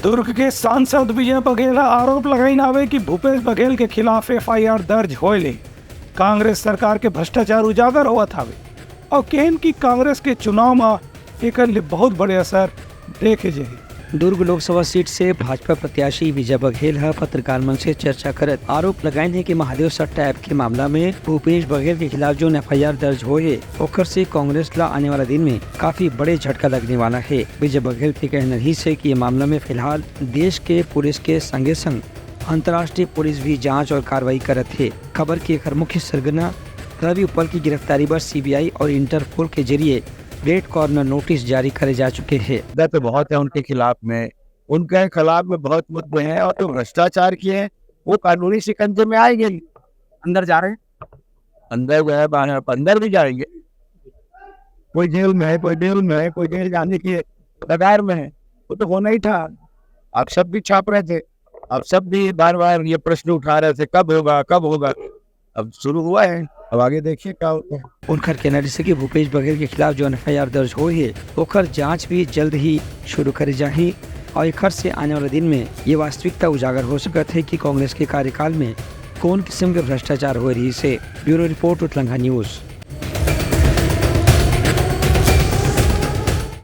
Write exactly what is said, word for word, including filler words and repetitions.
दुर्ग के सांसद विजय बघेल ह आरोप लगाइन हावे कि भूपेश बघेल के खिलाफ एफआईआर दर्ज होए ले कांग्रेस सरकार के भ्रष्टाचार उजागर होवत हावे अउ कहेन कि कांग्रेस के चुनाव म एकर ले बहुत बड़े असर देखे जाही। दुर्ग लोकसभा सीट से भाजपा प्रत्याशी विजय बघेल ह पत्रकार मन से चर्चा करत आरोप लगाइन हे कि महादेव सट्टा ऐप के मामला में भूपेश बघेल के खिलाफ जोन एफआईआर दर्ज होए हे, ओकर से कांग्रेस ला आने वाला दिन में काफी बड़े झटका लगने वाला हे। विजय बघेल के कहना रहिस हे कि ये मामला में फिलहाल देश के पुलिस के संगे संग अंतर्राष्ट्रीय पुलिस भी जांच और कार्रवाई करत हे, काबर कि एकर मुख्य सरगना रवि उपल की गिरफ्तारी बर सीबीआई और इंटरपोल के जरिए रेड कॉर्नर नोटिस जारी करे जा चुके हे। मुद्दा तो बहुत है उनके खिलाफ में, उनके खिलाफ में बहुत मुद्दे हैं और जो भ्रष्टाचार किए हैं वो कानूनी शिकंजे में आएंगे। अंदर जा रहे हैं, अंदर गए, बाहर, अंदर भी जाएंगे। कोई जेल में है, कोई बेल में है, कोई जेल जाने की कगार में है, वो तो होना ही था। आप सब भी छाप रहे थे, आप सब भी बार बार ये प्रश्न उठा रहे थे, कब होगा, कब होगा। अब शुरू हुआ है, अब आगे देखिए क्या होता है। उनकर कहना रहिस हे कि भूपेश बघेल के खिलाफ जोन एफआईआर दर्ज होए हे, ओकर जांच भी जल्द ही शुरू करे जाही और एकर से आने वाला दिन में ये वास्तविकता उजागर हो सकत हे कि कांग्रेस के कार्यकाल में कौन किस्म के भ्रष्टाचार होए रहिस हे। Bureau report, Utlangha news.